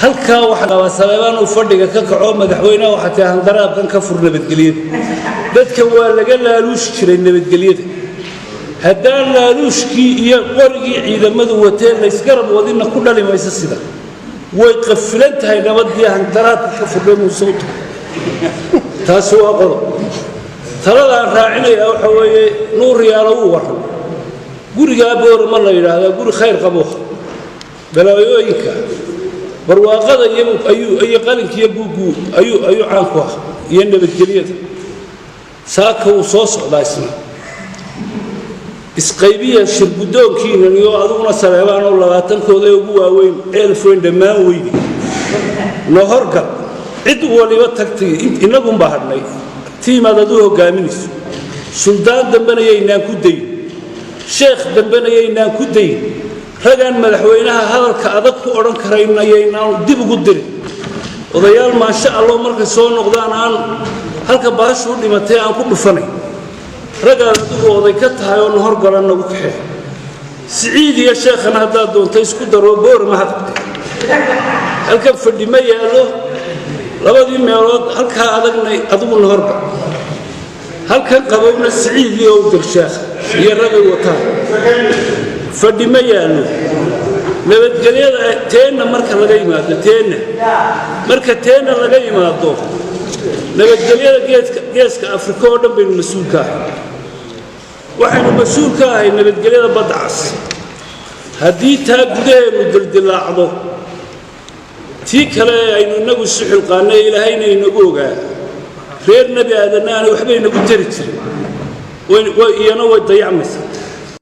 Halkaa waxaa qabaa Saleebaan uu fadhiga ka kaco. Madaxweynaha waxaa tii handaraabkan ka fur nabadgelyada. Dadka waa laga laaluushi jiray nabadgelyada. Haddaan laaluushkii iyo qorigii ciidamadu wateen laysgarab wadinna, ku dhali mayso. Sida way qafilan tahay nabadii, handaraabka ka furdhay Muuse u tahay. Taasi waa qodob. Taladaan raacinayaa waxa weeye, Nuur Yaalo wuu warramay. Gurigaa Boorama la yidhaahdaa guri khayr qabo, balaayooyinka barwaaqada iyo qalinkiiyo buuggu ayuu caan ku ah iyo nabadgelyada. Saaka wuu soo socdaa isna. Isqaybiya shirguddoonkiinan iyo adiguna, Saleebaan, oo 20-kooda ee ugu waaweyn Ceelfoyn dhammaan weydi nohorgal. Cid waliba tagtay, innagunbaa hadhnay. Tiimaad aduu hoggaaminayso, suldaan dambena yaynaan ku dayin, sheekh dambena yaynaan ku dayin, ragaan madaxweynaha hadalka adag ku odhan karayna yaynaan dib ugu dirin. Odayaal maasha Allo markay soo noqdaan aan halka baashu u dhimatay aan ku dhufanay, ragaad adigu oday ka tahay oo na horgalan nagu kaxee. Siciid iyo sheekhana haddaad doonto isku daroo Boorama ha qabtee. Halkan fadhi ma yaallo. Labadii meelood, halkaa adagna adiguna horgal, halkan qabowna Siciid iyo u dir sheekha iyo ragay wataan. Fadhi ma yaallo. Nabadgelyada teenna marka laga yimaado, teenna marka teenna laga yimaado, nabadgelyada geedka Geeska Afrika oo dhan baynu mas-uul ka ahay. Waxaynu mas-uul ka ahay nabadgelyada Badda Cas. Haddii taa gudaheennu dildilaacdo, tii kale aynu innagu isu xilqaannay, Ilaahayna inagu ogaa, reer Nebi Aadanna aanay waxba inagu tari jirin, iyana way dayacmaysaa.